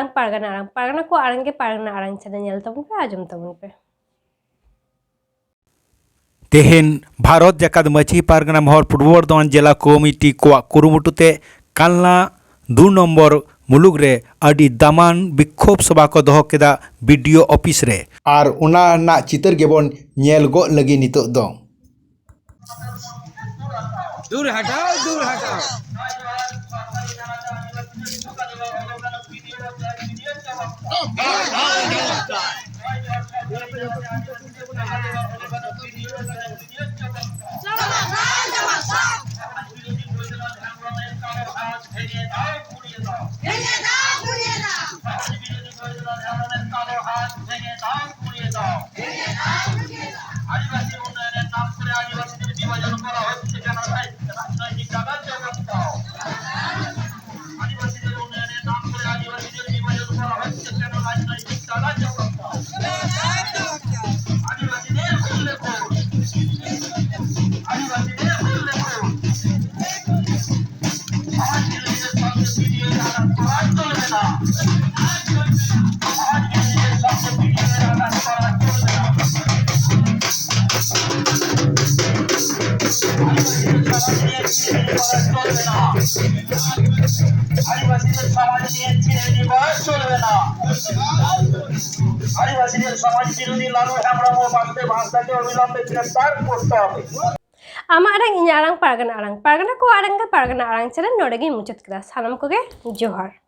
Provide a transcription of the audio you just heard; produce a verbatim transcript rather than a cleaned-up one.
ᱯᱟᱨᱜᱟᱱᱟ ᱟᱲᱟᱝ, ᱯᱟᱨᱜᱟᱱᱟ ᱠᱚ ᱟᱲᱟᱝ ᱜᱮ ᱯᱟᱨᱜᱟᱱᱟ ᱟᱲᱟᱝ ᱪᱮᱱᱮᱞ ᱧᱮᱞ ᱛᱟᱵᱚᱱ ᱯᱮ, ᱟᱸᱡᱚᱢ ᱛᱟᱵᱚᱱ ᱯᱮ᱾ ᱛᱮᱦᱮᱧ ᱵᱷᱟᱨᱚᱛ ᱡᱟᱠᱟᱛ ᱢᱟᱹᱡᱷᱤ ᱯᱟᱨᱜᱟᱱᱟ ᱢᱚᱦᱚᱞ ᱯᱩᱨᱵᱚ ᱵᱚᱨᱫᱷᱚᱢᱟᱱ ᱡᱮᱞᱟ ᱠᱚᱢᱤᱴᱤ ᱠᱚᱣᱟᱜ ᱠᱩᱨᱩᱢᱩᱴᱩ ᱛᱮ ᱠᱟᱞᱱᱟ ᱫᱩ ᱱᱚᱢᱵᱚᱨ ᱢᱩᱞᱩᱠ ᱨᱮ ᱟᱹᱰᱤ ᱫᱟᱢᱟᱱ ᱵᱤᱠᱠᱷᱳᱵ ᱥᱚᱵᱷᱟ ᱠᱚ ᱫᱚᱦᱚ ᱠᱮᱫᱟ ᱵᱤᱰᱤᱳ ᱚᱯᱷᱤᱥ ᱨᱮ᱾ ᱟᱨ ᱚᱱᱟ ᱨᱮᱱᱟᱜ ᱪᱤᱛᱟᱹᱨ ᱜᱮᱵᱚᱱ ᱧᱮᱞ ᱜᱚᱫ ᱞᱟᱹᱜᱤᱫ ᱱᱤᱛᱚᱜ ᱫᱚ᱾ दूर हटाओ, दूर हटाओ। আদিবাসীদের উন্নয়নের নাম করে আদিবাসীদের বিভাজন করা হচ্ছে কেন? রাজনৈতিক দালাল জগৎ দাও। আদিবাসীদের উন্নয়নের নাম করে আদিবাসীদের বিভাজন করা হচ্ছে কেন? রাজনৈতিক দালাল জগৎ দাও। আদিবাসীদের উল্লেখ করুন। আদিবাসীদের উল্লেখ করুন। আদিবাসীদের সমাজ বিরোধী লালু হেমব্রম ও বাসুদেব হাঁসদাকে অবিলম্বে গ্রেফতার করতে হবে। ᱟᱢᱟᱜ ᱟᱲᱟᱝ, ᱤᱧᱟᱹᱜ ᱟᱲᱟᱝ, ᱯᱟᱨᱜᱟᱱᱟ ᱟᱲᱟᱝ, ᱯᱟᱨᱜᱟᱱᱟ ᱠᱚᱣᱟᱜ ᱟᱲᱟᱝ ᱜᱮ ᱯᱟᱨᱜᱟᱱᱟ ᱟᱲᱟᱝ ᱪᱮᱱᱮᱞ ᱱᱚᱰᱮ ᱜᱤᱧ ᱢᱩᱪᱟᱹᱫ ᱠᱮᱫᱟ᱾ ᱥᱟᱱᱟᱢ ᱠᱚᱜᱮ ᱡᱚᱦᱟᱨ᱾